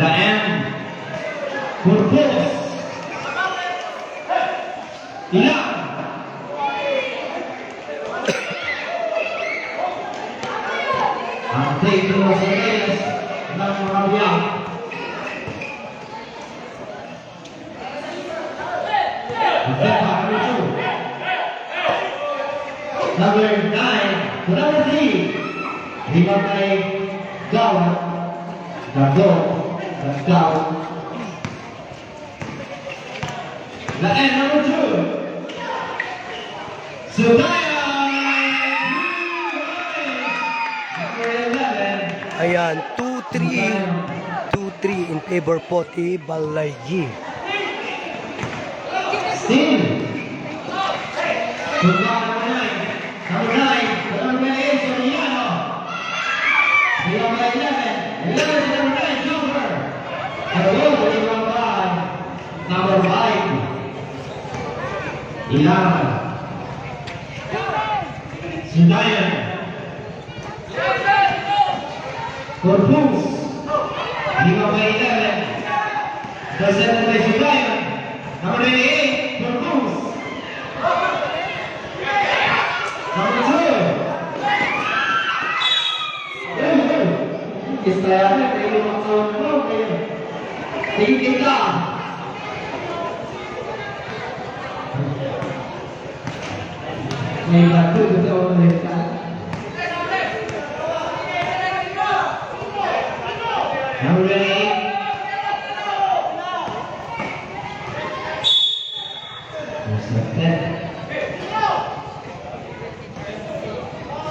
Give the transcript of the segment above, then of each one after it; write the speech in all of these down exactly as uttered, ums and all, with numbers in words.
Laem. Corpus. Ilang. Ang take ng Rosales ng Moravia. Number nine, number three. Rebound by Gawat. Gawat. Gawat. Laem number two. Sudaya. Number eleven. Ayan, two three. Two three in favor po ti Balaygi. Steal. Sudaya number nine. Number nine. Number nine, Soriano. Number eleven. Eleven, number nine, jumper. Hello, number five. Number five. Ilang. Sudaya. Corpus. Number eleven. Intercepted by Sudaya. Number eight, Corpus. Number two. Istorya na, kayo makaulo, kayo. Sige, kita. May bato, gusto ko ulit ka. Number eight. Intercepted.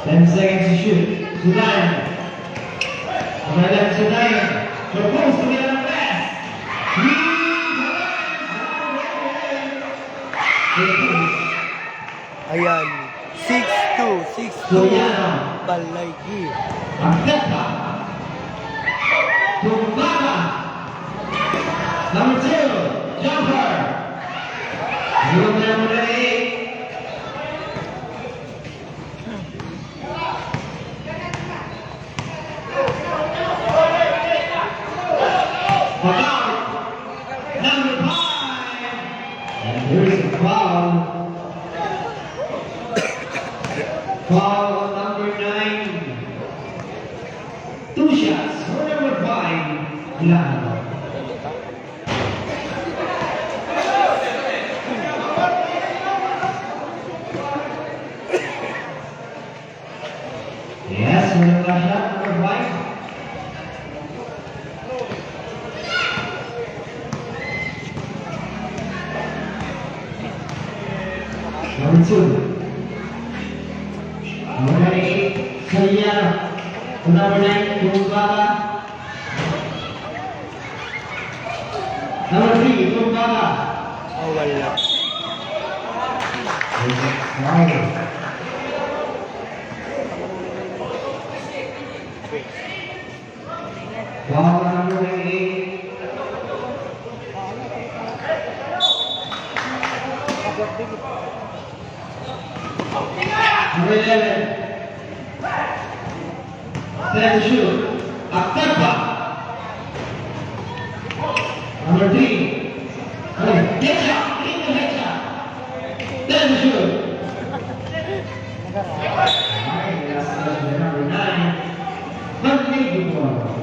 Ten seconds to shoot. Sudaya. Sudaya, Sudaya. Propose to the other pass. Ayan. Six two, six two. Soriano. Balaygi. Arteta. Tumbaga. Number two, jumper. Number eight. Foul. Number five. And there's a foul. Foul on number nine. Two shots for number five. Ilang. Yes, walang last shot, number five. Number two. Number eight, Soriano. Number nine, Tumbaga. Number three, Tumbaga. Oh, wala. Wow. Wow, number eight. Number eleven. Ten to shoot. Atapa. Number three. Ay, headshot. Headshot. Ten to shoot. Ay, last touch by number nine. But maybe more.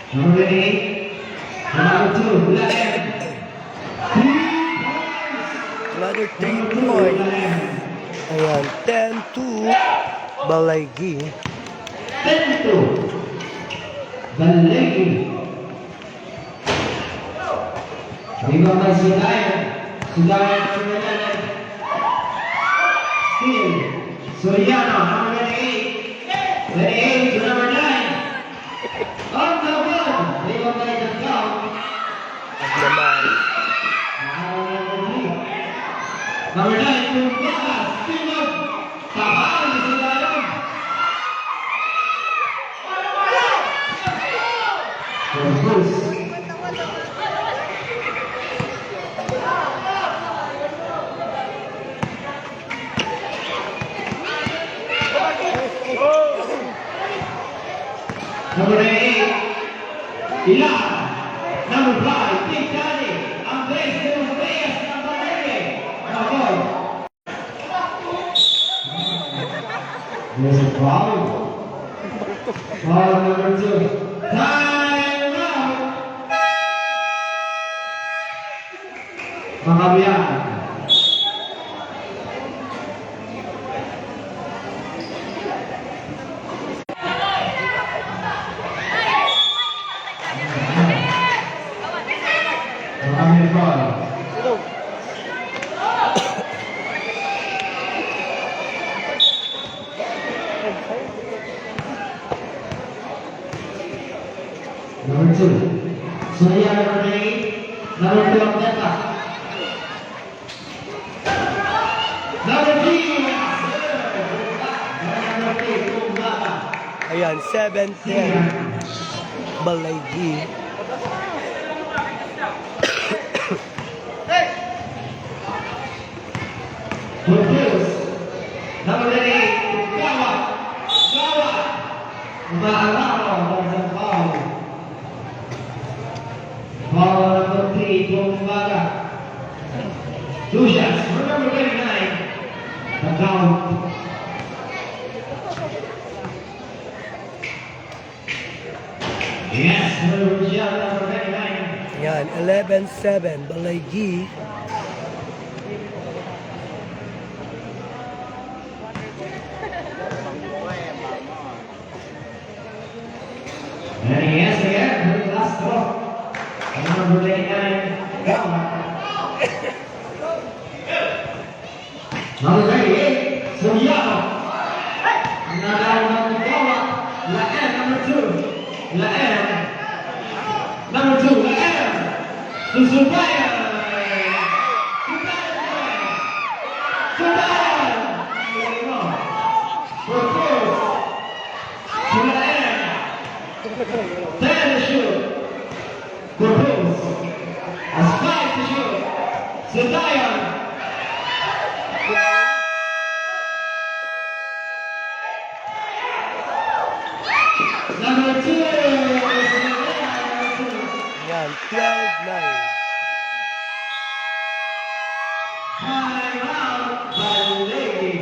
Number eight, number two, Laem. Three points. Another three points. Ayan, ten two. Balaygi. Ten two. Balaygi. Rebound by Sudaya. Sudaya to the eleven. Steal. Soriano, number twenty-eight. Twenty-eight to number nine. On the board. Rebound by Dangao. At naman. Number nine, Tumbaga. Steal. Tabang ni Sudaya. Purpose. Number eight, Ilan. Number five, Big Daddy. Andres de los Reyes, number eight. Number four. There's a foul. Foul number two. Time out. Makabiyak. Makabiyak foul. Number two. Surya number three. Number two ang teta. Number three. Number three, Kumbaba. Ayan, seven ten. Balaygi. Good news. Number eight, Gawa. Gawa. Maararo, there's a foul. Foul number three, Tumbaga. Two shots for number twenty-nine. The count. Yes, number seven. Yan, eleven seven, Balaygi. And yes, again, for the last throw. Number twenty-nine, Gawa. Number thirty-eight, Soriano. Nadaw ng Gawa. La M, number two. La M. Number two, La M. To Subayan. Subayan. Subayan. There you go. Propose. To La M. There you shoot. Propose. As five to shoot. Zion. Number two. Yan, twelve nine. Time out, Balegi.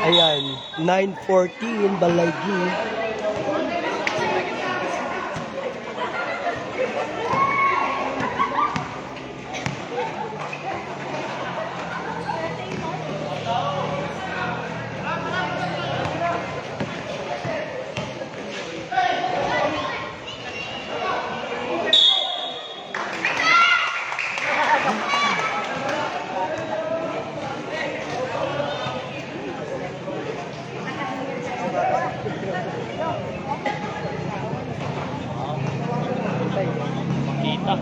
Ayan, nine fourteen, Balaygi. Makita.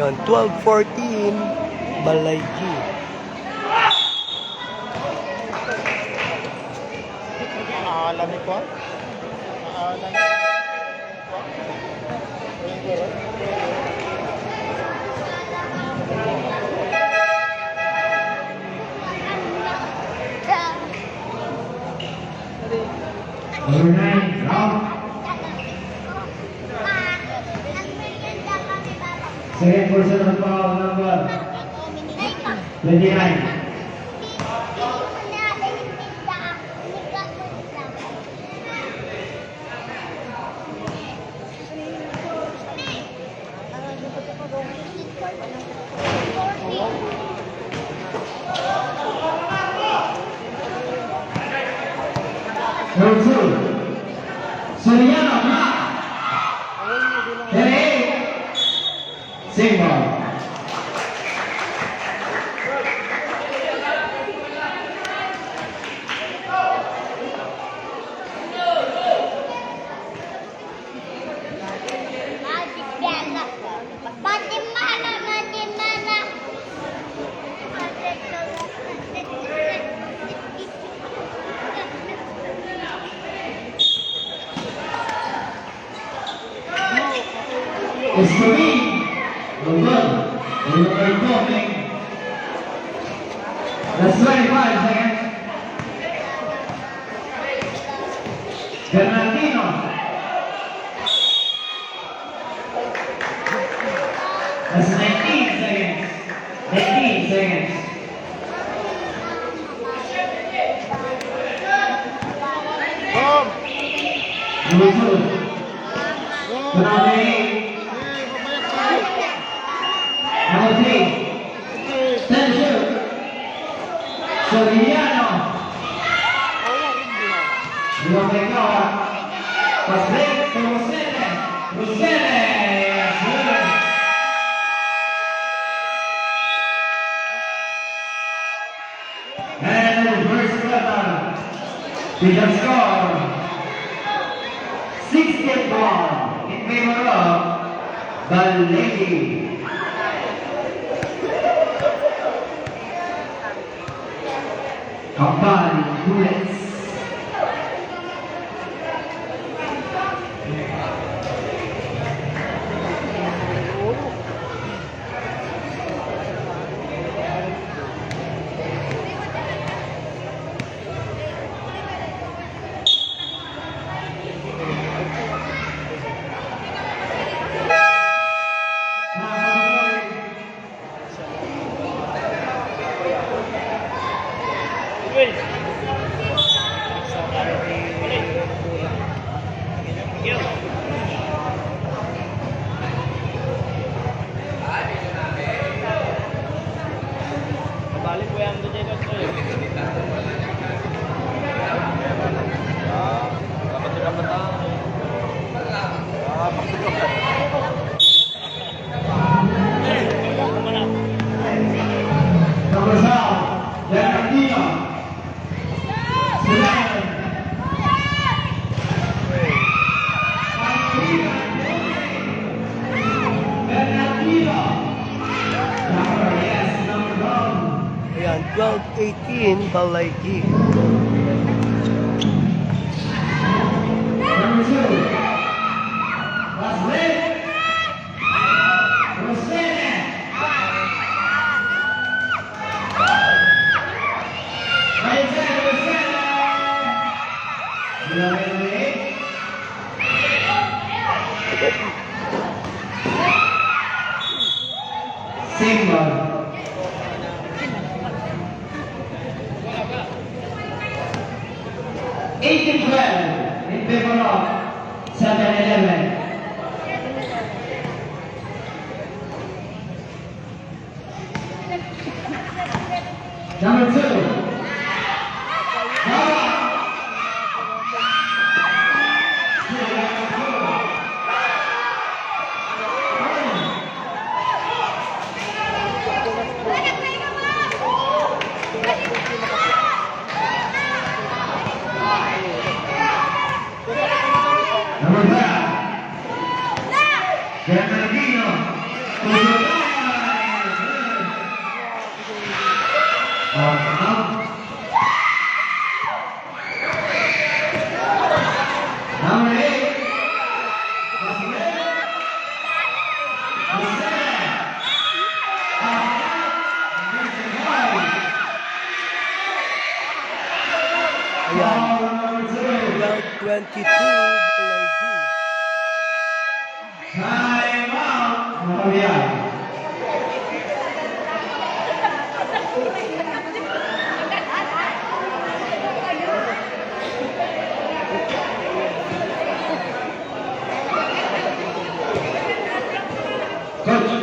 Twelve fourteen, Balay G. Alam ko. Alam. Number nine, out. Second personal foul, number twenty-nine. Number two, Soriano, block. Number eight, Sing ball. Escobin. London. London Coming. That's twenty-five seconds. Bernardino. That's nineteen seconds. Nineteen seconds. Boom! Number two. Number eight. Number three. Attention. Soriano. Number four. Pass break to Rosete. Rosete. Yes, sir. And the first quarter, we have score sixteen four in favor of the lady. Kampani Bullets. Mabalik ko yan, Duterte. Ah, kapatid ang bata. Ah, kapatid ang bata. Number seven, Bernardino. Seven. Bernardino. Number, yes, number one. Ayan, twelve eighteen, Balay G. Number two. Last leg. Single. Eighteen twelve in favor of Seven Eleven. Number two. Number five. Bernardino. Number eight. Ayan. Round twenty-two, Balaygi. Time out. Maria. Coach.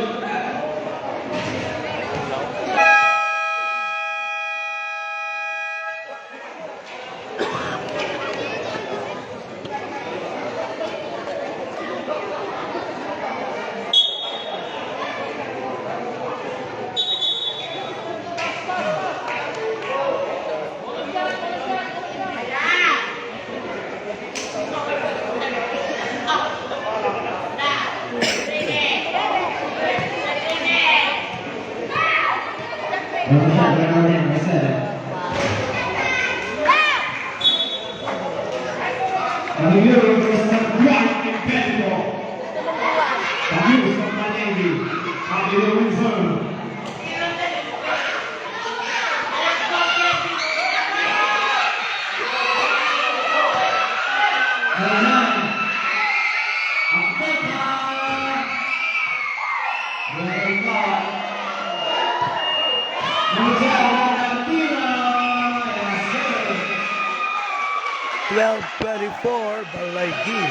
Twelve twenty-four, Balaygi.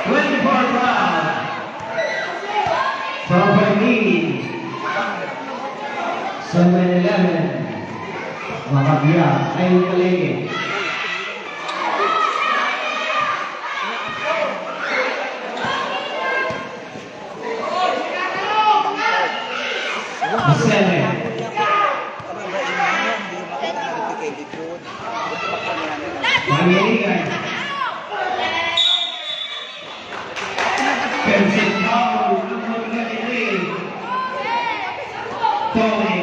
Twenty-four twelve. Property. Seven eleven. Makabya. Ay, Balaygi. Seven. Pamilihan. Pensit foul, number twenty-three. Tony.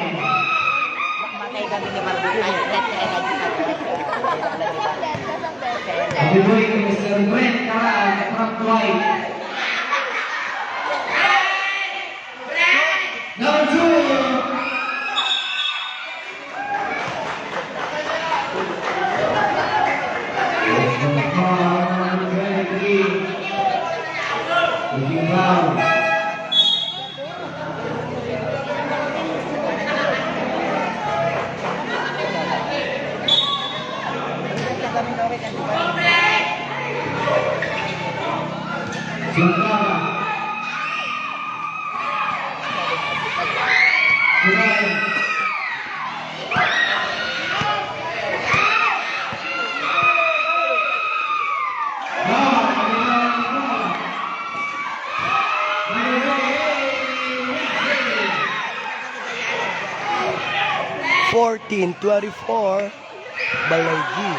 Happy birthday, Mister Brent Caral, from Kuwait. Number two. Fourteen twenty-four, Balaygi.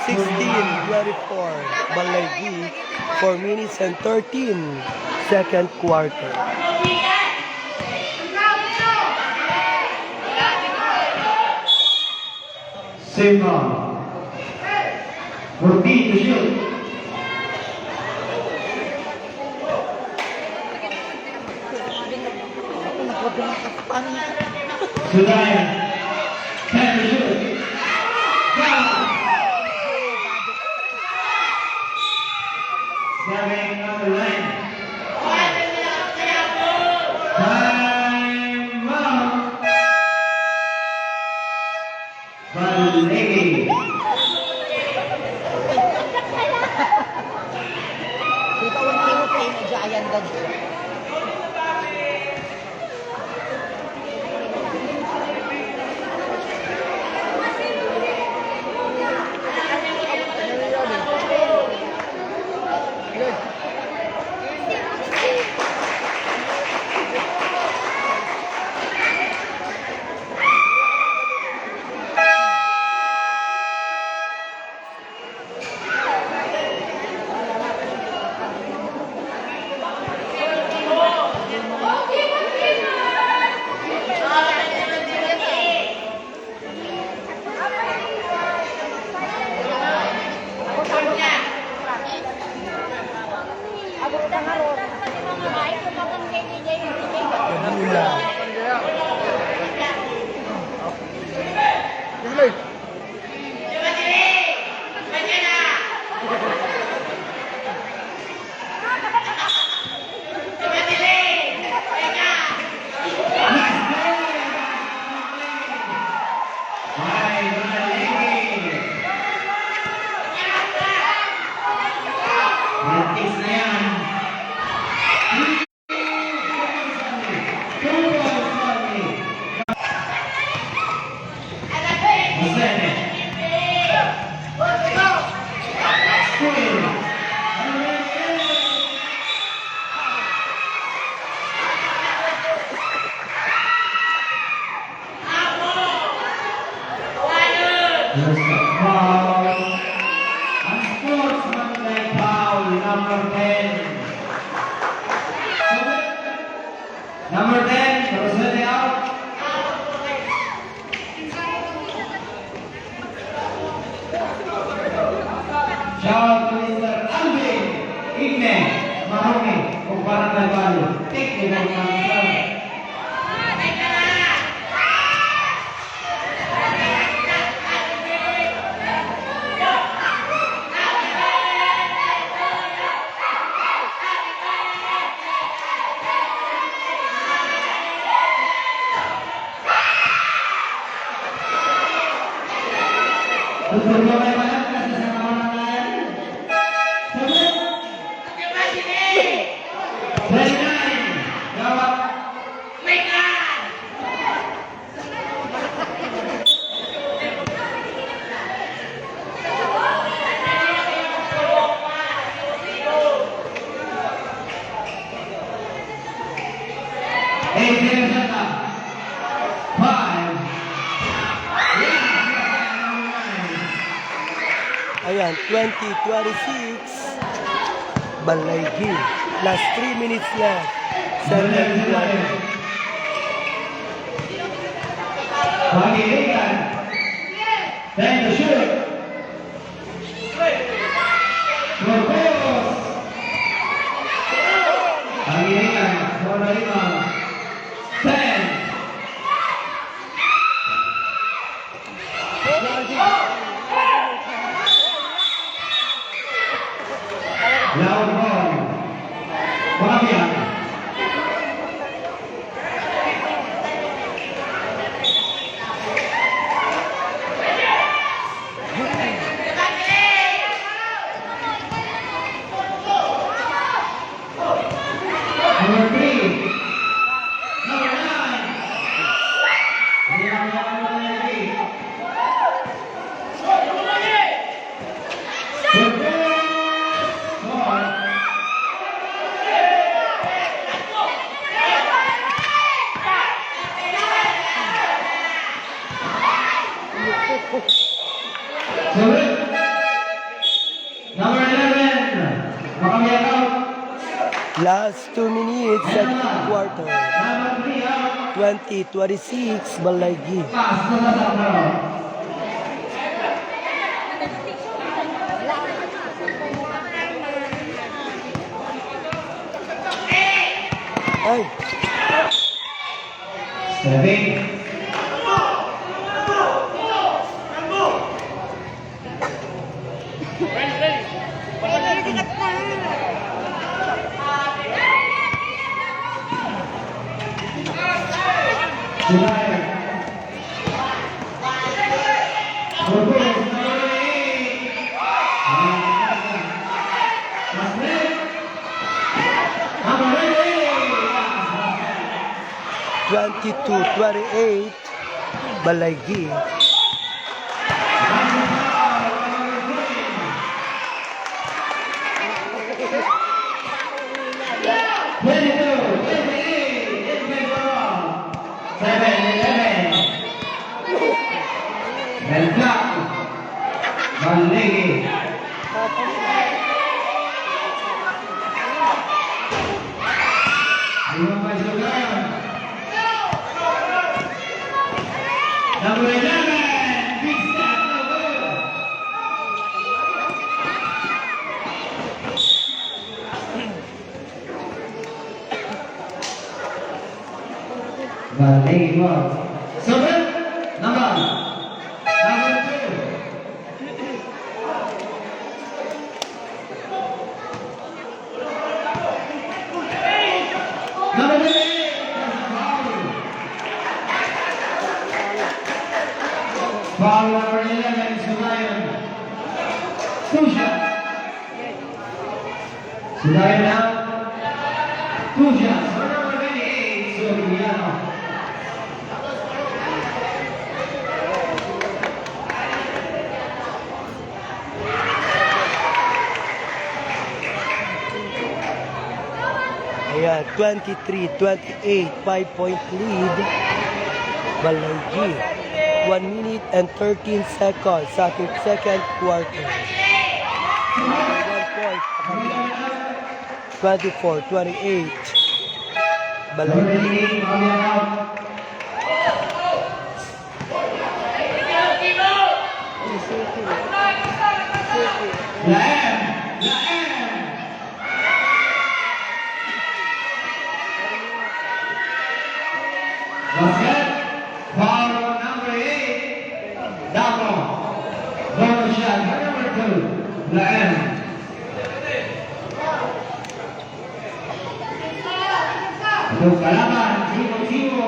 Sixteen twenty-four, Balaygi, four minutes and thirteen, second quarter. Simba. Forty to shoot. Sudaya. Ten to shoot. Foul. Seven on the line. Time out. Baligi. Ikaw ang kimot kayo na dyan, ayan, dad. Practice na yan. There's a foul. Unsportsmanlike foul, number ten. Number ten, Rosende out. Shout out to Mister Alvin Igne Marumi, from Barangay Bayo. Thank you very much, sir. Five. Ayan, twenty twenty-six. Balaygi. Last three minutes na. Second quarter. Pangilinan. Time to shoot. Corpus. Pangilinan. Corpus. Ten. Lautron. Pabia. Number three. Number nine. Number nine. Number eleven, Makamiakaw. Last two minutes, second quarter. Number three, out. Twenty twenty-six, Balaygi. Pass na sa Sacramento. Ay. Seven. Twenty-two twenty-eight. Balaygi. Seven eleven. Red flag. Balaygi. Number eleven, big step, number. Balik, wow. Seven, number. Number two. Number eight, that's a foul. Foul number eleven, Subayon. Two shots. Subayon out. Two shots for number twenty-eight, Soriano. Ayan, twenty-three twenty-eight, five-point lead. Balaygi. One minute and thirteen seconds sa second quarter. One point. Twenty-four twenty-eight. Balaygi. Laem! Laem! Basket! Foul number eight. Damo. Bonus shot, number two. Laem. Ito kalaban, simo-simo.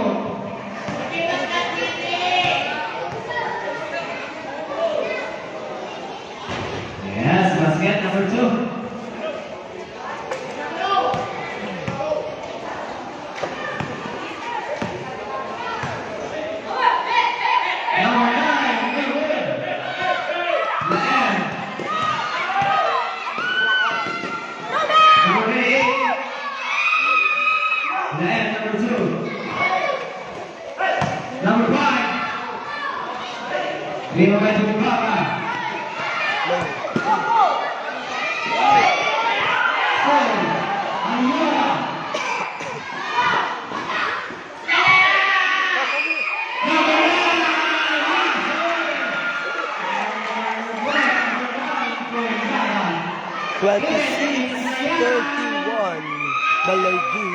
Yes, basket number two. Number nine, Miguel. Laem. Number eight. Laem, number two. Number five. Lima by Baba. Four. Ayala. Twenty-six thirty-one, Balaygi.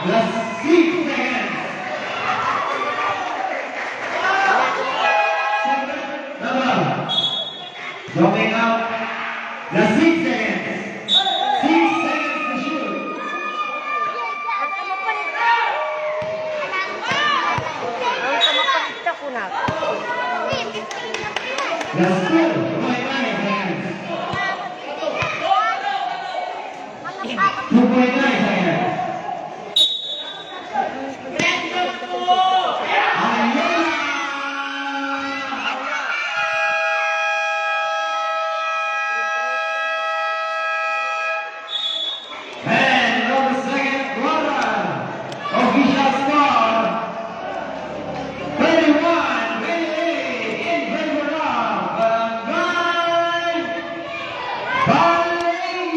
Last six seconds. Number. Joking out. Last six seconds. Six seconds to shoot. Last two point nine seconds. Two point nine seconds. And on the second quarter, official score, thirty-one twenty-eight in favor of Barangay Balaygi.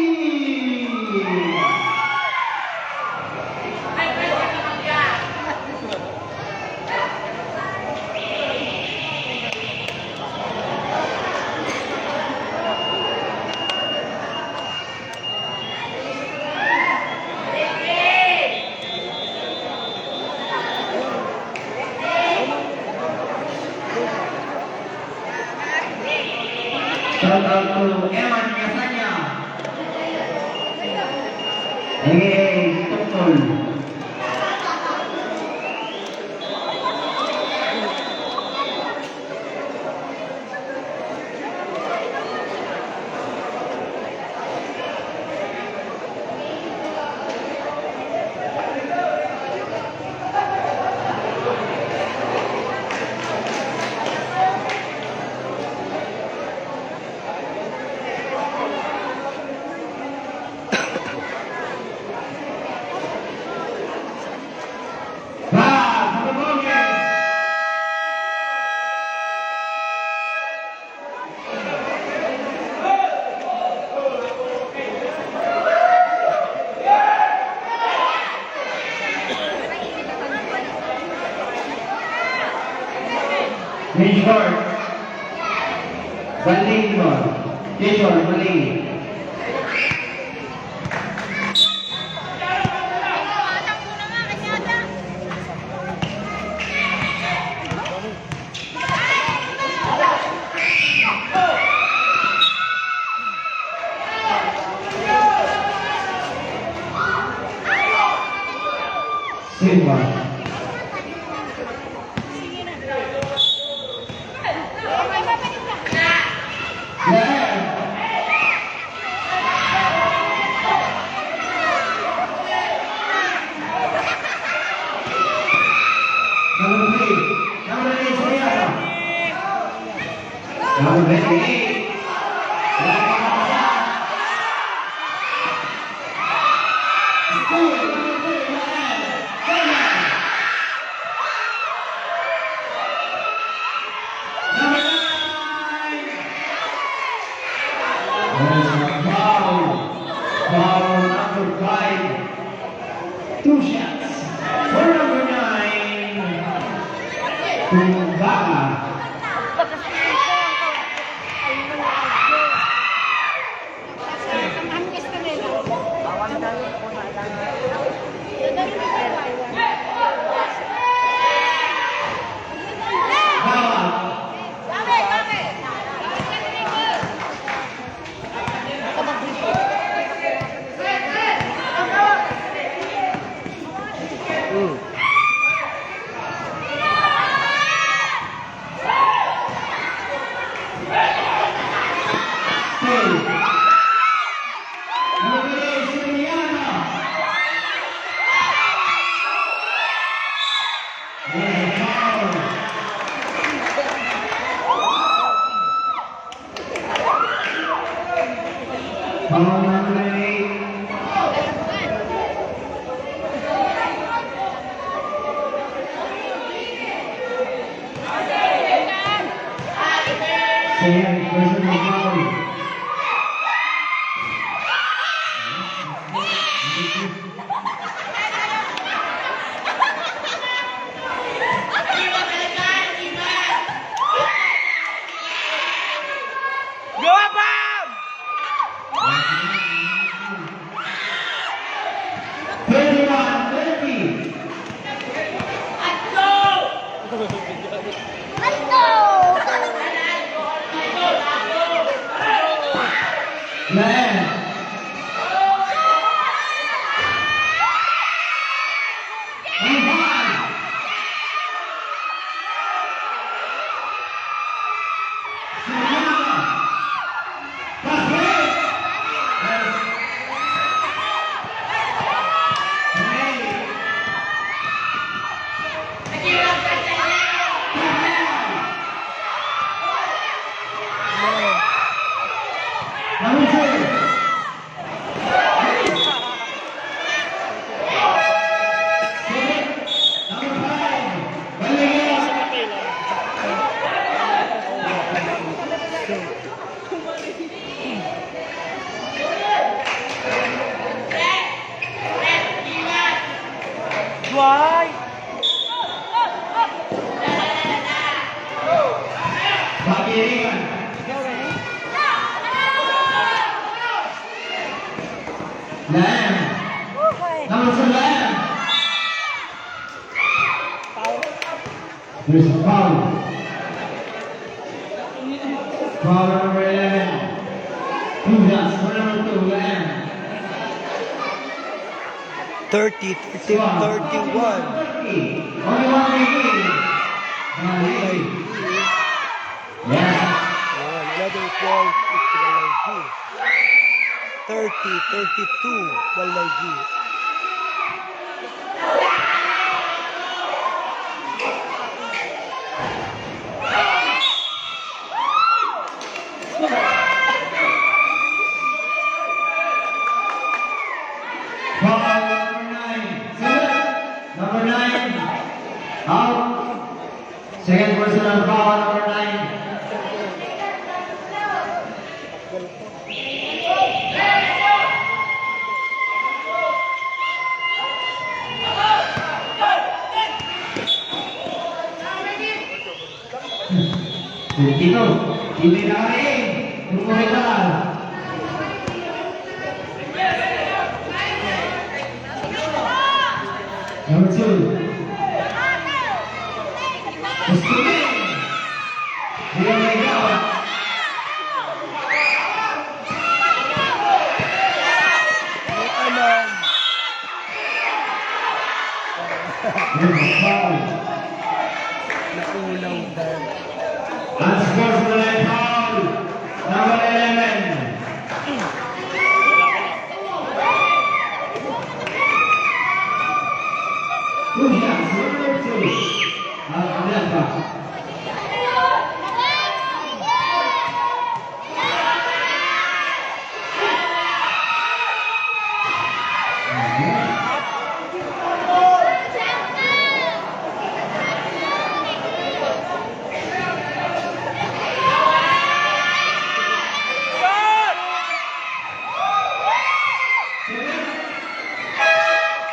Shout out to Eman Yasanya, A K A Tungkol. Kishore. Balik mo. Kishore, balik. Simba. Number three. Number eight, Soriano. Number eight. Number nine. There's a foul. Foul number five. Two shots for number nine. Tumbaga. Second personal foul. Go, Bam! Thirty-one thirty. Man. Why? Pag-iringan. Lam. Number seven. There's a foul. Foul number eleven. Two shots for number two, Lam. Thirty, thirty, thirty-one. Only one minute. Yes. Ayan, eleven twelve, it's the L I G. Thirty, thirty-two, the L I G. Foul number nine. Seven. Number nine. Out. Second personal foul, number nine. Twenty-two. Hindi na rin. Numero na. Number two. Gusto mo? Hindi na rin. Ano? Foul. Naulaw dahil. Unsportsmanlike foul. Number eleven. Two shots, number two. At Alpha.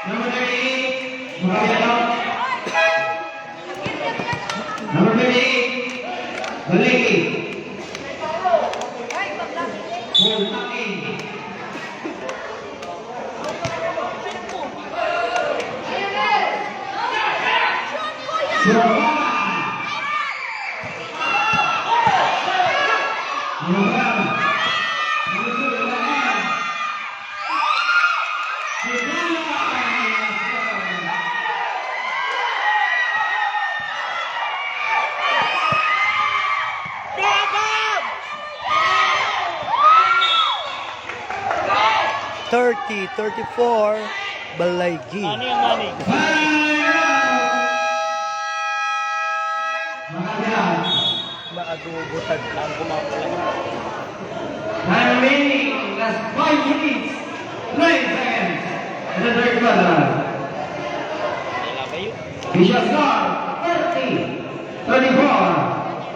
Number thirty-eight, Mariano. Number thirty-eight, Baliki. Paul Taki. Sumama. Sumama. Thirty, thirty-four, Balay G. Money ang money. Maadugo tagna. Ang kumapula. Remaining last five minutes, nine seconds. In the third quarter. Kailangan kayo. Vicious score, thirty, thirty-four,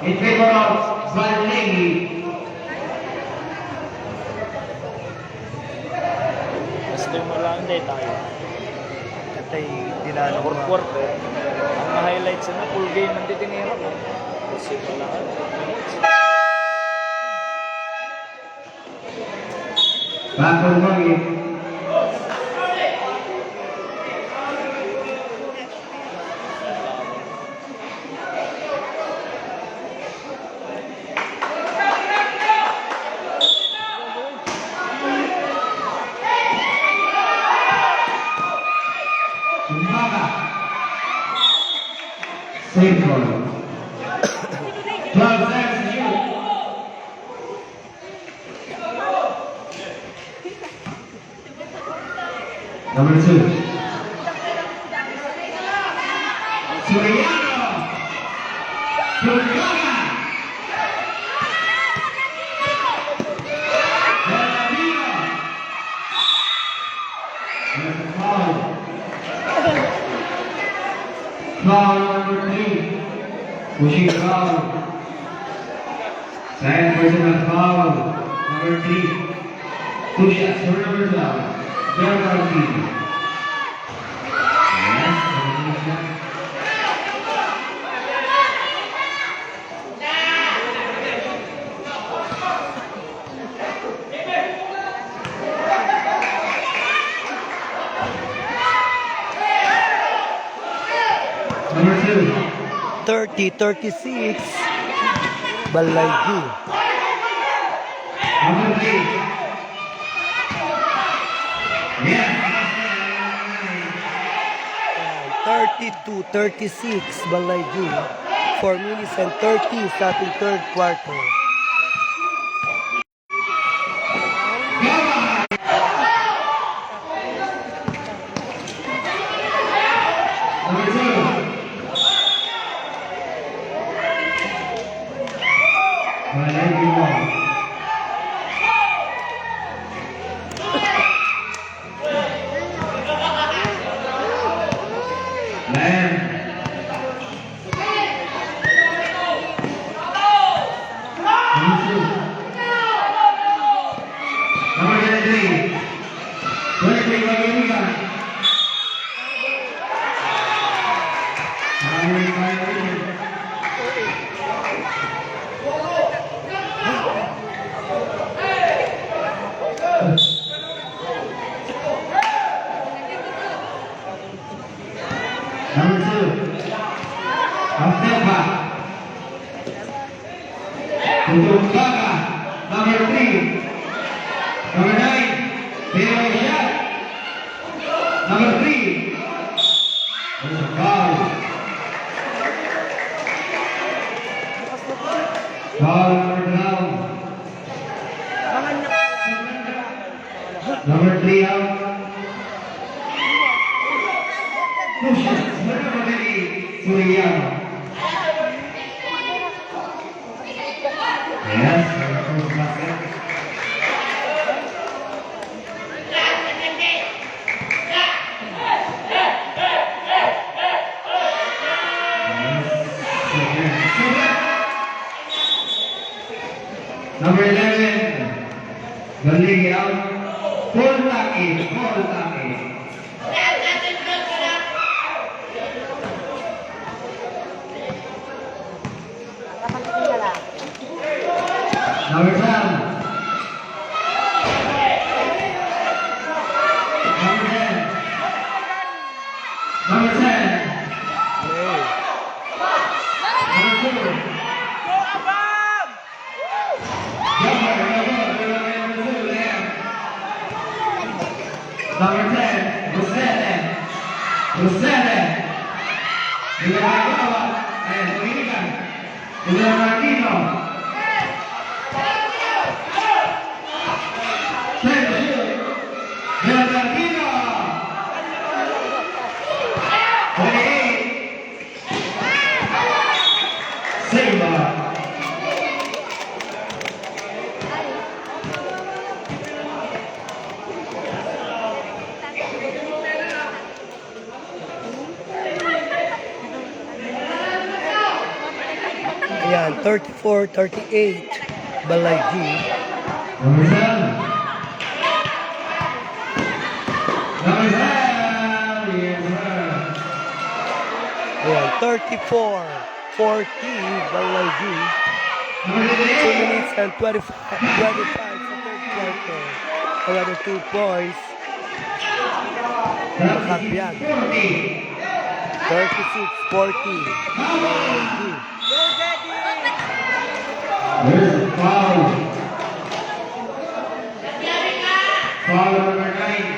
in favor of Balay. Basta yung malaman, dahil tayo. Katay dinalo. Fourth quarter. Ang highlights na, full game ang titinira ko. Kasi wala. Bakit mo, eh? Save ball. Twelve seconds to shoot. Number two. Soriano. Tulgaga. Bernardino. There's a foul. Foul number three. Pushing foul. Second personal foul, number three. Two shots for number twelve, Gerald Martin. Yes, number two shot. Number two. Thirty thirty-six, Balay G. Number three. Yeah. Thirty-two thirty-six, Balay G. Four minutes and thirty sa ating third quarter. Number two, Abdelba. Tutumbaka. Number three. Number nine, Pero Shot. Number three. Foul. Foul number twelve. Number three out. Push it. Suriano. Yes, number two basket. Number eleven, Galigi out. Foul, Taki. Foul, Taki. Number ten. Number ten. Number ten. Number two. Number ten, Roselle. Roselle. Number one, eh, Dominican. Leonardino. Leonardino. Twenty-eight. Save. Ayan, thirty-four thirty-eight, Balay G. Number seven. Number seven, yes, sir. Ayan, thirty-four forty, Balay G. Number twenty-eight. Two minutes and twenty-five, twenty-five sa third quarter. Another two points. Thirty-six forty. Thirty-six forty. There's a foul. Foul number nine.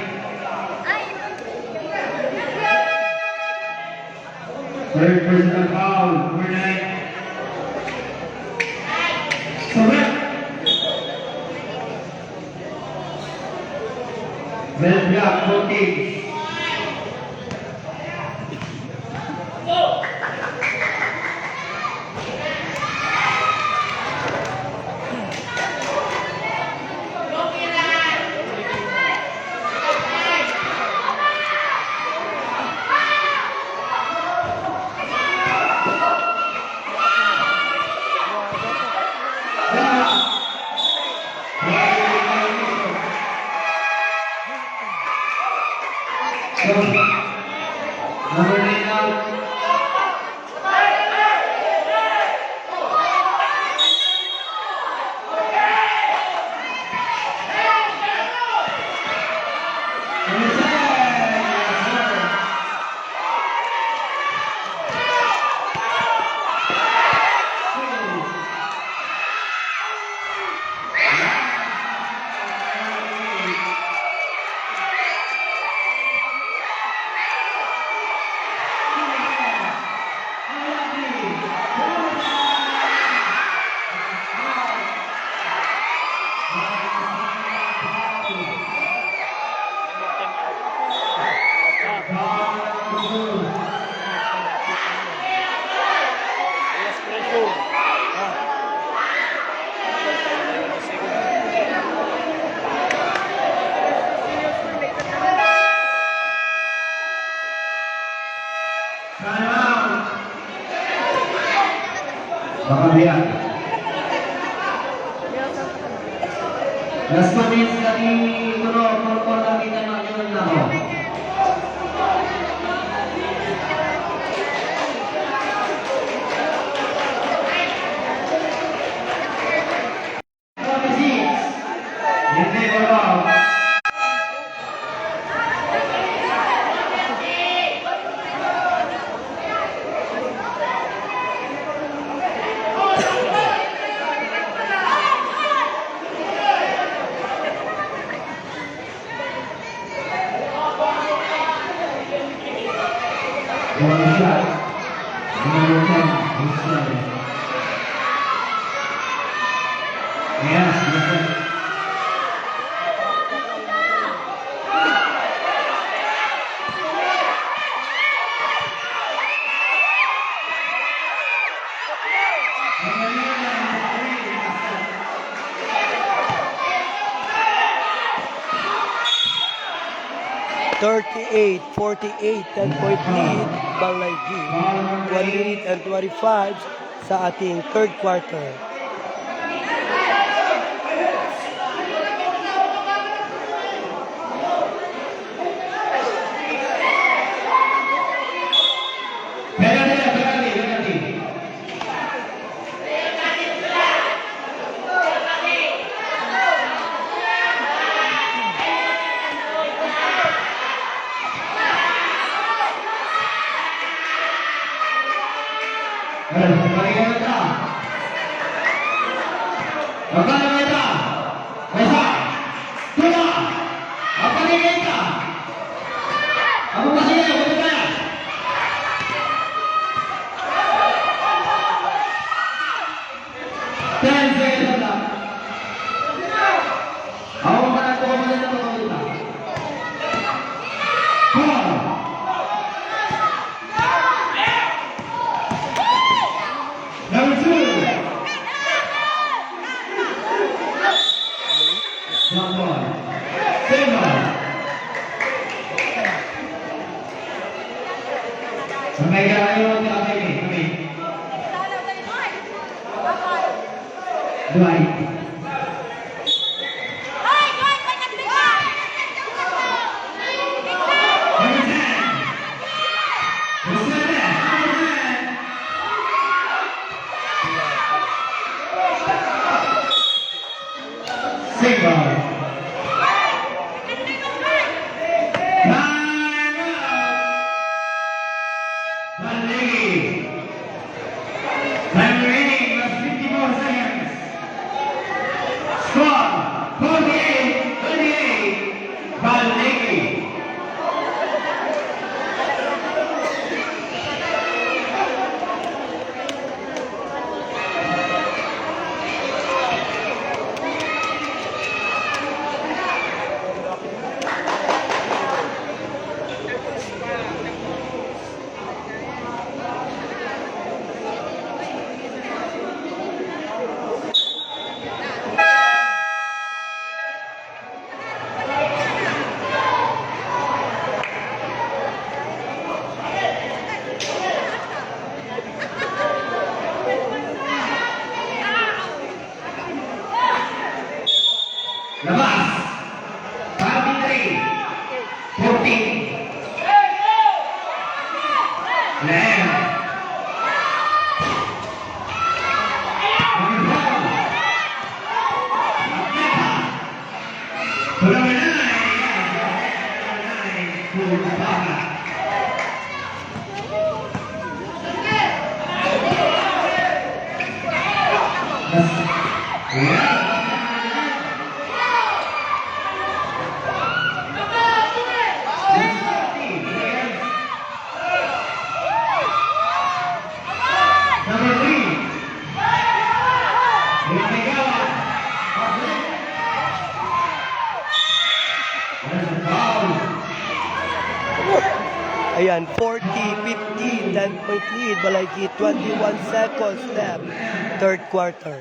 Third personal foul, number nine. Correct. Red block, fourteen. Time out. Baka biya. Last two minutes lagi, kuno, por, por, lagi na, yun na, oh. Yes, yes, sir. Thirty-eight forty-eight, ten-point lead, Balay G. One minute and twenty-five sa ating third quarter. Penalty, penalty, penalty. Ay, pareho na. Magkano na ito? Isa. Dua. Mapanigay ka. Ako kasi yan, ako kaya. Ten seconds na. Ako pa nagkukulit ng mga ulita. Four. Number two. Jump ball. Save ball. Ang may galayo, kami, kami. Dwight. Number ten. Jose, number ten. Single. Time out. Baligi. Time remaining was fifty-four seconds. Score, forty-eight twenty-eight. Baligi. Labas. Thirty-three fourteen. Lem. Number three. Ayan, forty fifty, ten-point lead, Balay G, twenty-one seconds left, third quarter.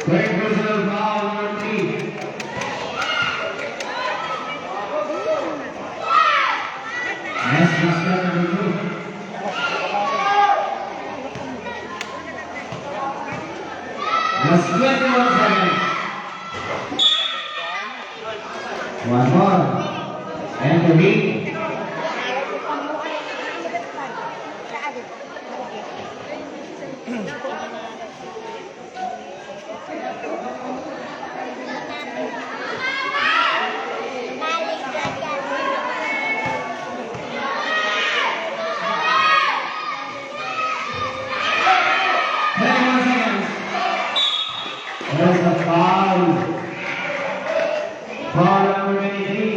Break personal foul, number three. Yes, number two. Just twenty-one seconds. One more. And the lead. There's a foul. Foul number twenty-three.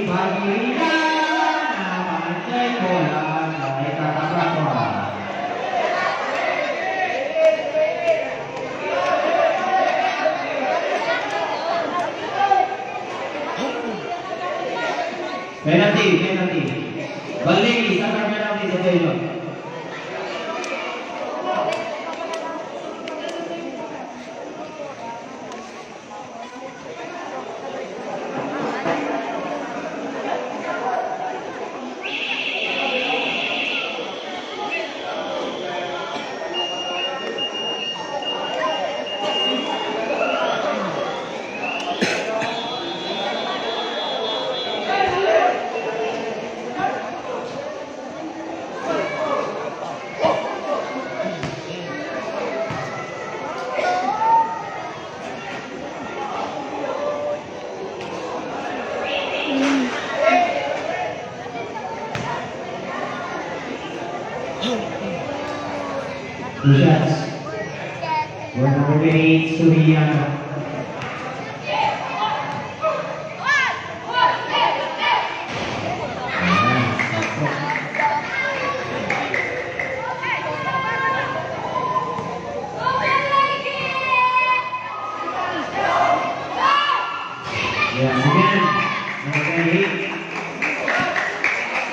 Two shots. One number eight, Suriano. Ayan, sakto. Yes, again. Number eight.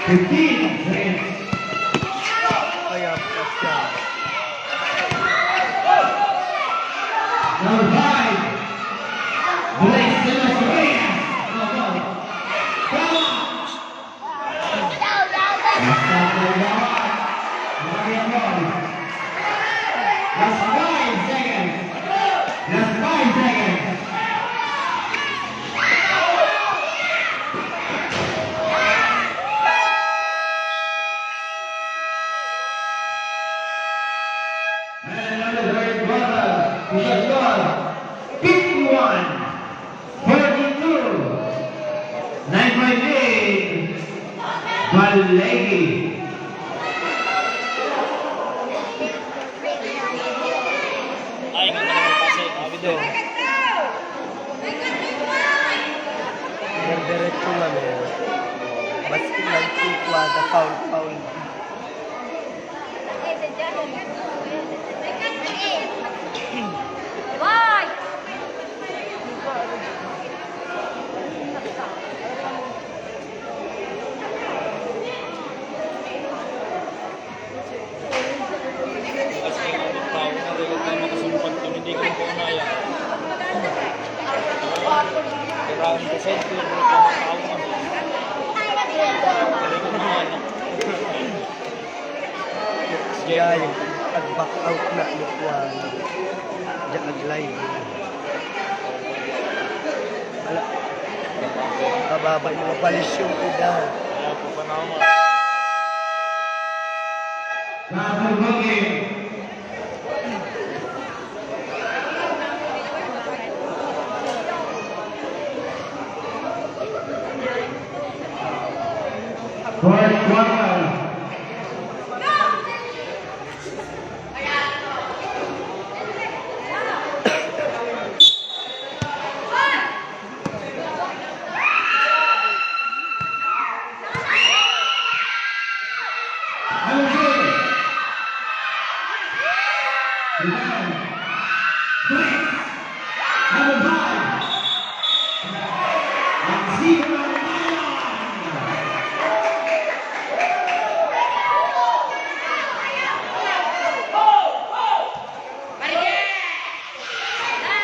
Fifteen seconds. Kaya, touchdown. Number five. Bless the Nazarene. Go, go. Come on. Last five seconds. Last five seconds. And another great brother, we shall score fifty-one. Forty-two. Nine point lead. Balegi. Ay, nga naman kasi, abit eh. Diretso lang eh. Basket lang, two, kuwada, foul, foul. Why? Kasi ang tao na rin ang makasumpat kami, di ko po naya. Kailangan ko sa ito, yung mga tao na. Hindi ko naya. Siya yung pag-back out na ni Juan. Diyan nag-live. Wala. Mababa yung mga balisyon ko dyan. Kaya po pa naman. Double booking. Fourth quarter.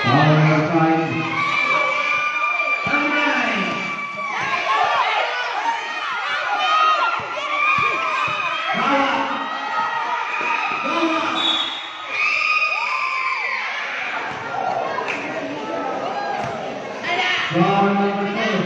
Alright. Alright. Bawat. Bawat. Bawat.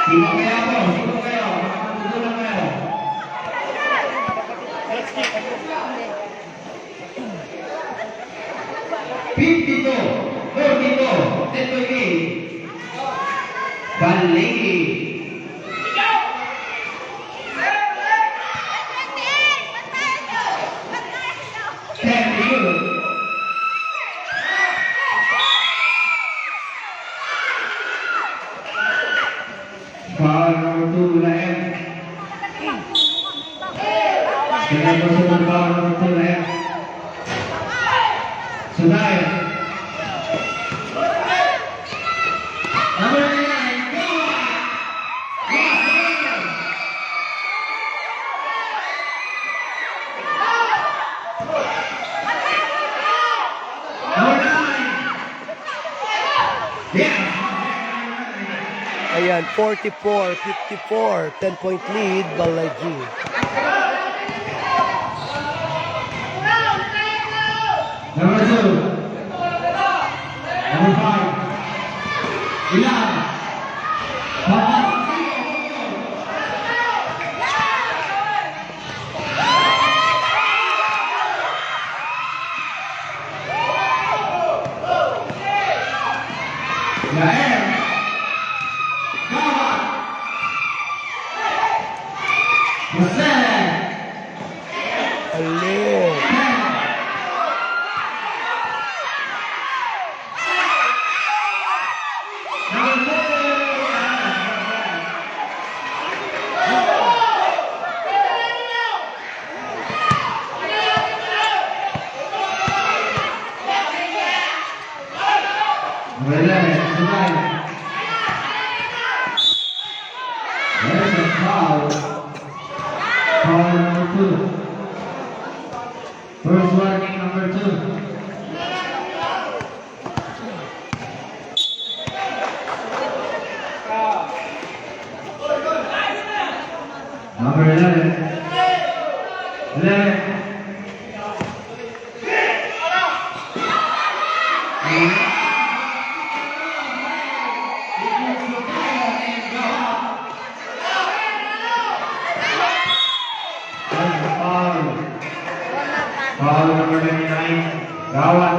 Sino kaya po? Sino kayo? Makapagtutulong kayo. Fifty-two, forty-two, ten point eight. Baligi. Ten point eight. Foul number two, Laem. Second personal foul number two, Laem. Sudai. Number nine, Noah. Noah. Ayan, forty-four fifty-four, ten-point lead, Balay G. Number two. Number five. Ilan? Papas. Yael. Gawat. Jose. Ale. Wala, wala. There's a foul. Foul number two. First warning, number two. Number eleven. Eleven. Foul. Foul number twenty-nine. Gawat.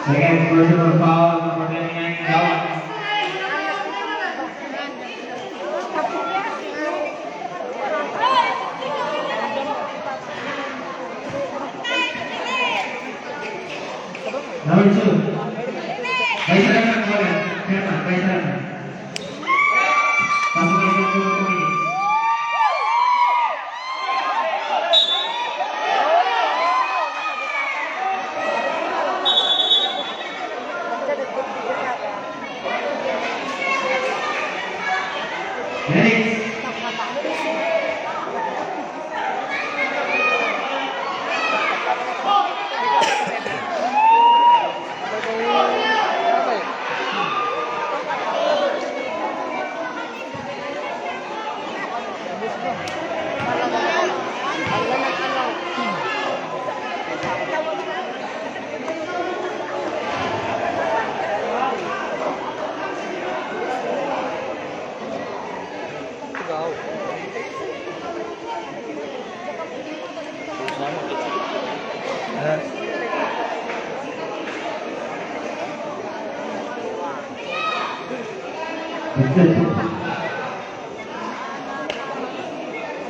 Second personal foul, number twenty-nine, Gawat. Number two. Kaisa lang ang wala. Kaya pa, kaisa lang. Pasok na sa two minutes. Next.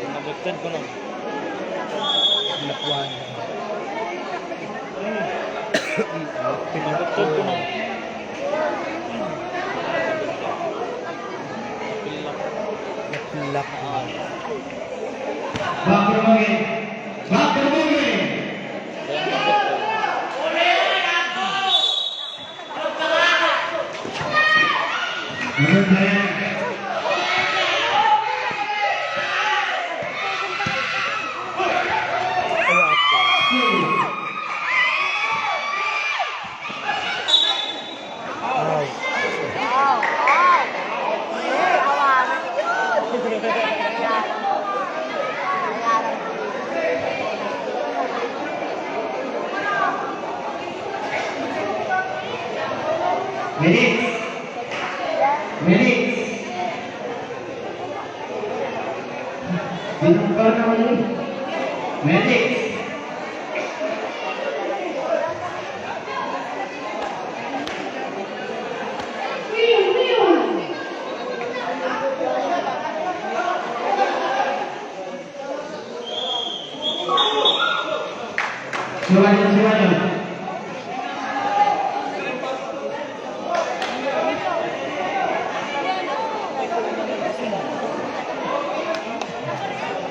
Nabutad ko no. Nakuha niya. Nabutad ko no. Nakulak. Back to the ball game. Back to the ball game. Minutes. Minutes. Binungkal naman yun. Minutes. Siwayan, siwayan.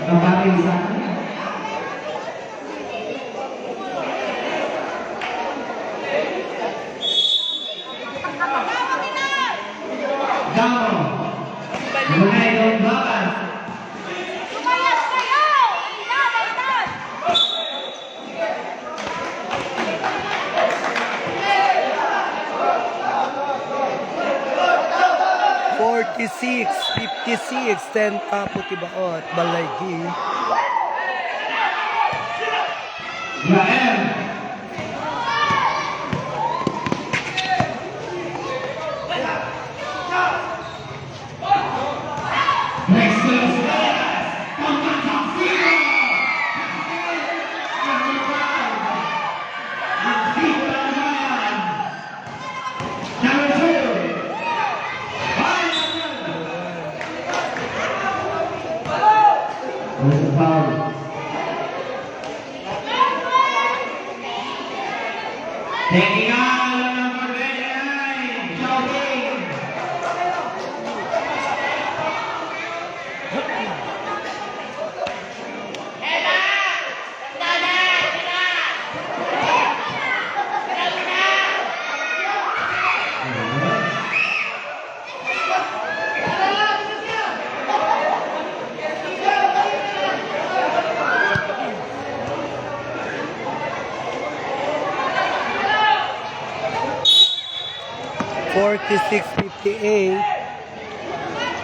Ang bagay sa akin. Damo. Munay Don Bakas. Sumayap kayo! Ina, daytan! Fifty-six, fifty-six, ten Apo ti Baot, Balaygi. Yael. Next to the square. Number five. Ang Fito ng Bayan. Number two. There's a foul. Technical number twenty-nine, shouting. Forty-six fifty-eight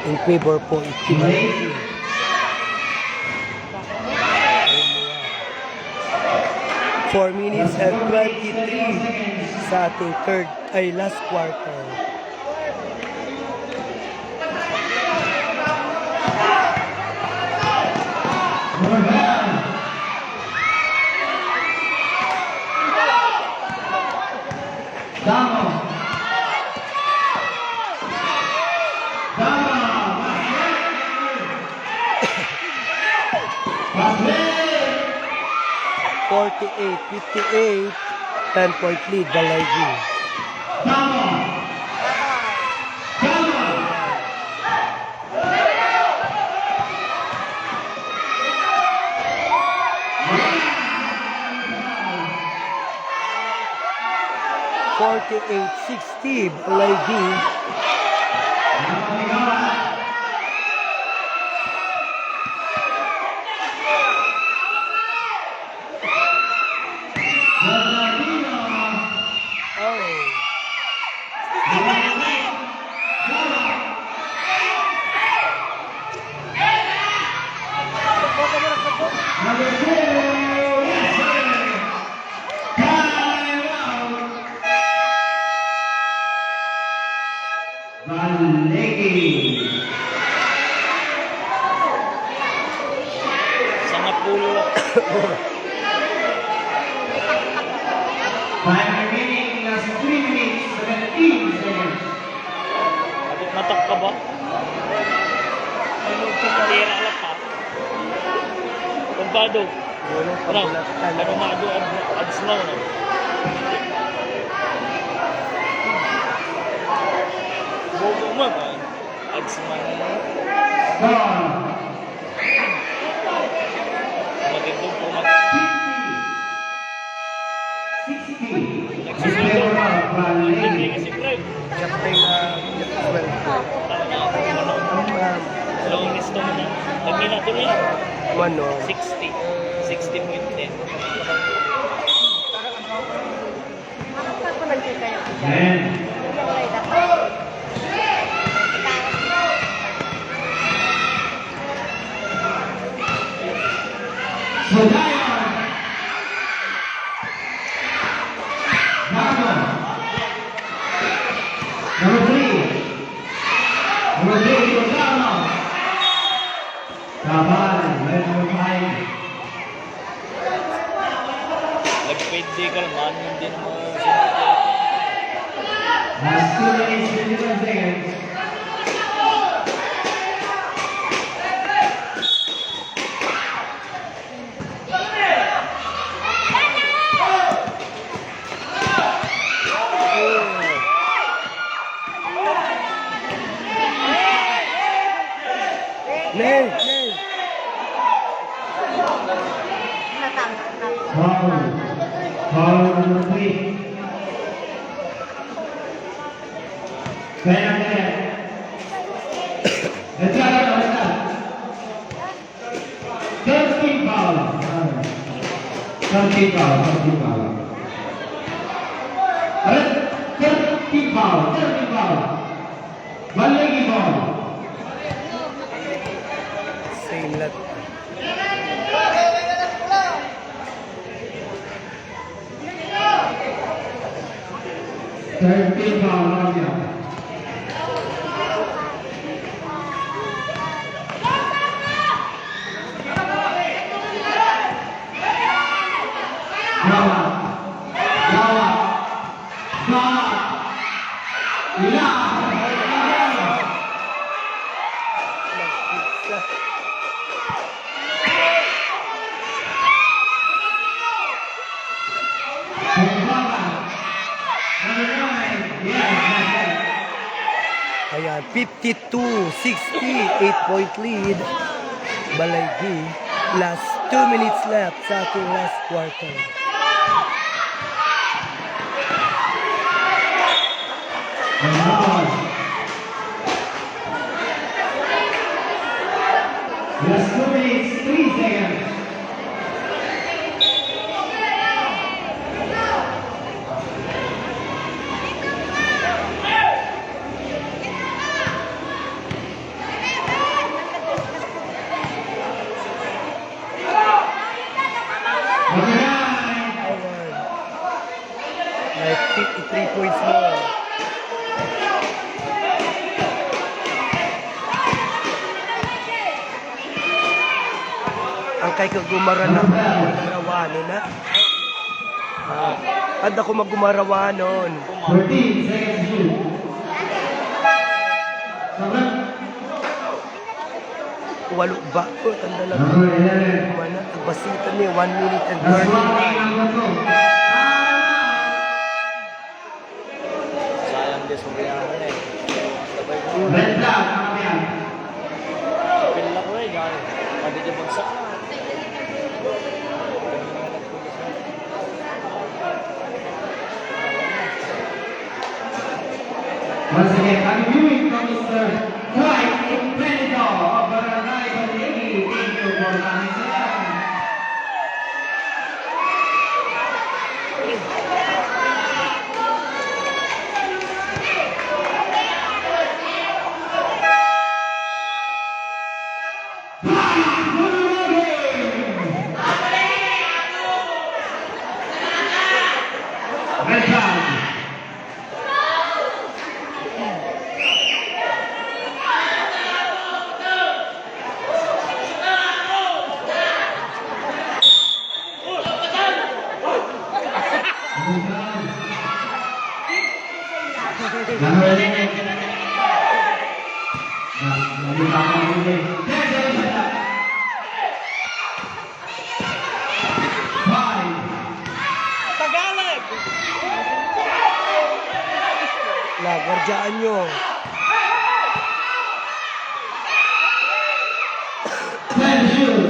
in favor po Team Balaygi. Four minutes and twenty-three sa ating third, ay, last quarter. Damo. Damo. Forty-eight fifty-eight, ten point lead, Balaygi. Damo. Damo. Forty-eight sixty, Balaygi. Oh. Balaygi. Sangapulo. Time remaining, last three minutes, seventeen seconds. Abot matak ka ba? Tira lang pa. Kumpado. Ano, ano nga adu-, ad-, ads na, no? Bobo man, ah. Ads man. Magandang po mag- Sixty. Sixty. Nagsusundo. Siyempre, ah, Captain, ah, Jeffrey. Ano, ano, ano, Long list to muna. Lagi na to, eh. Mano? Sixty. Sixty point ten. Amen. So, Zion. Number three. Number three, Rosano. Sabay, number five. Nagpwede ka naman, hindi naman sinabi. Last two minutes, twenty-one seconds. Nay, nay. Foul. Foul number three. Kaya na kaya. Let's go, let's go. Thirteen foul. Thirteen foul. Thirteen foul. Aray, thirteen foul. Thirteen foul. Balaygi foul. Third team foul, Marcia. Yawa. Yawa. Yawa. Ila. Ayan, fifty-two sixty, eight-point lead. Balaygi, last two minutes left sa ating last quarter. Last two minutes, three seconds. Like fifty-three points more. Ang kay kagumaranan, gumarawanon na. Ah, adda ko magumarawanon. Fourteen seconds to shoot. Walo ba? O, tanda lang. Mana, agbasitan ni, one minute and thirty-nine. Sayang, di sumayaw na eh. Red flag, mga kapiyan. Pila ko eh, gani. Pwede di bagsak na. Once again, I'm viewing from Mister Dwight Benito of Barangay Baligi. Thank you for coming. Red card. Number eleven. Number eleven. Five. Tagalog! La, gwardyaan nyo. Ten shoot.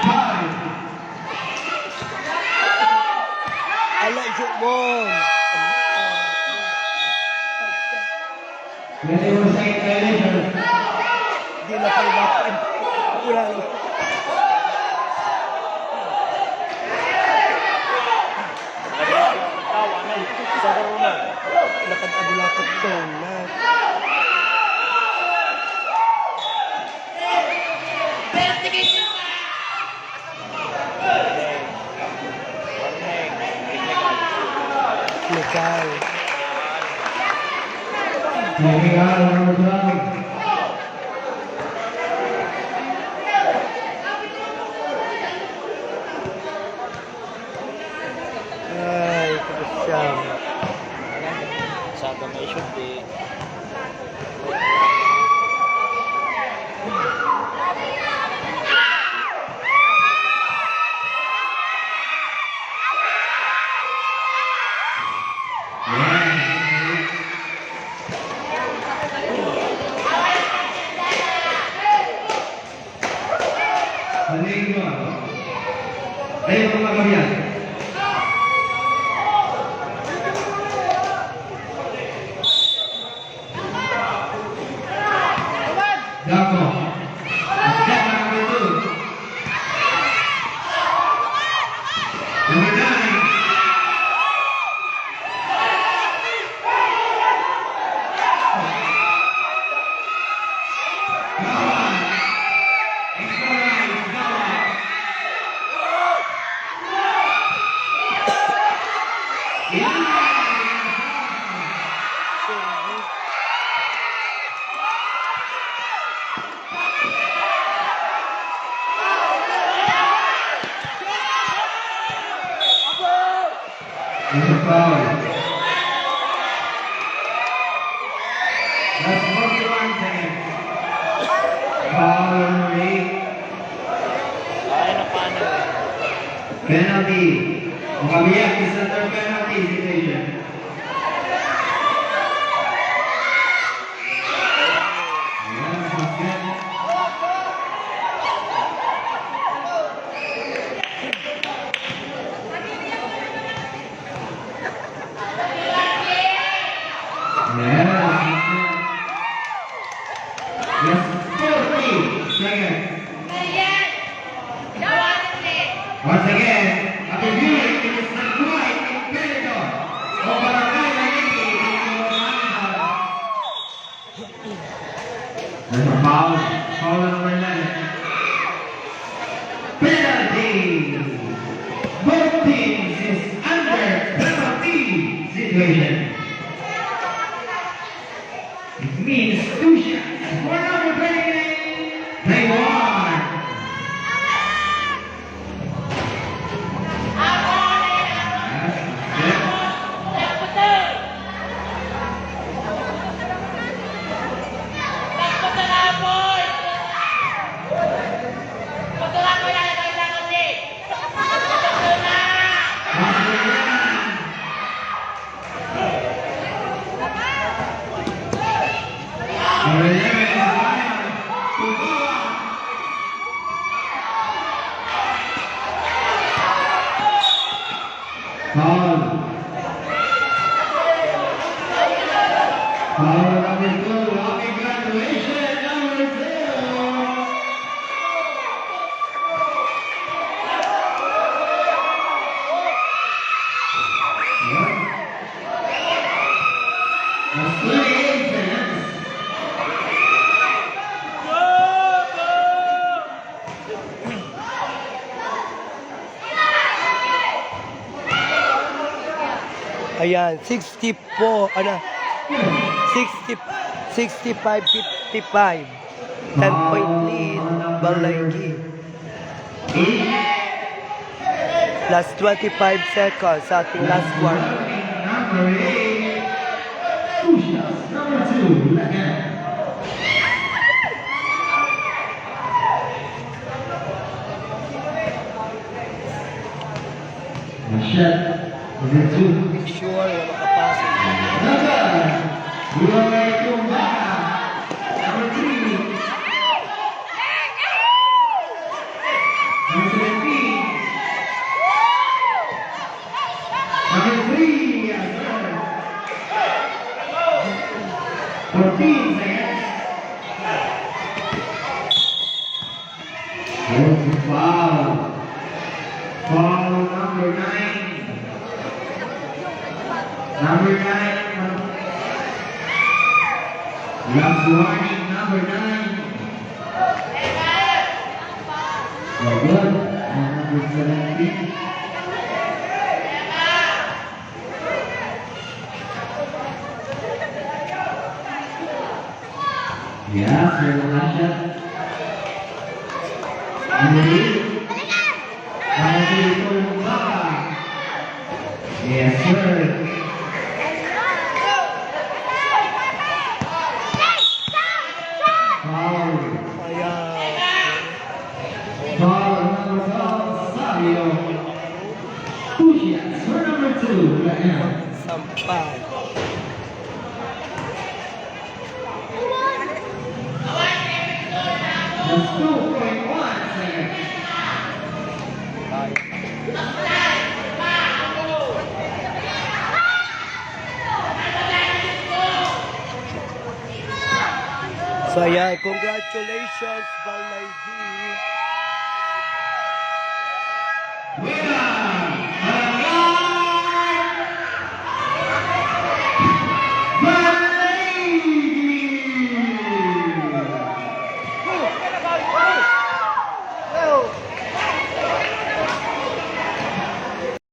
Five. Ala, Jokbon. Ready for second violation. Di na paliwakan. Wala na. Lakad abulakat ko na. Legal. Legal, number twelve. Ay, kasyam. Sa atin na i-shoot, eh. Ayun, mga kabiyan. Dako. Number nine. Foul. That's forty-one seconds. Foul, number eight. Penalty. Makabiyak, is under penalty situation. Ayan, basket. Yes. Yes, forty seconds. Once again, a review, it is not quite in favor of Barangay Maliki. There's a foul. Foul on number eleven. Penalty. Both teams is under penalty situation. It means two shots for number twenty-nine, Taiwan. Foul. Foul number two. Happy graduation, number two. That's twenty-eight seconds. Ayan, sixty-four, ano, sixty, sixty-five fifty-five. Ten point lead, Balaygi. Last twenty-five seconds sa ating last quarter. Number eight, Lucius. Number two, Lagan. Shot number two. Make sure na makapasok. Number, Roy Tumbaga. Number three. Number seventeen. Number three, yes, sir. Fourteen seconds. Oh, foul. Foul number nine. Number nine. Last warning, number nine. Number seventeen. Yes, sir, mga shot. Number eight. Para sa ito, Baka. Yes, sir. Foul. Ayan. Foul, number twelve, Savio. Two shots for number two, Lagan. Sampay. Just two point one seconds. So, ayan, congratulations, Balay D. Buena!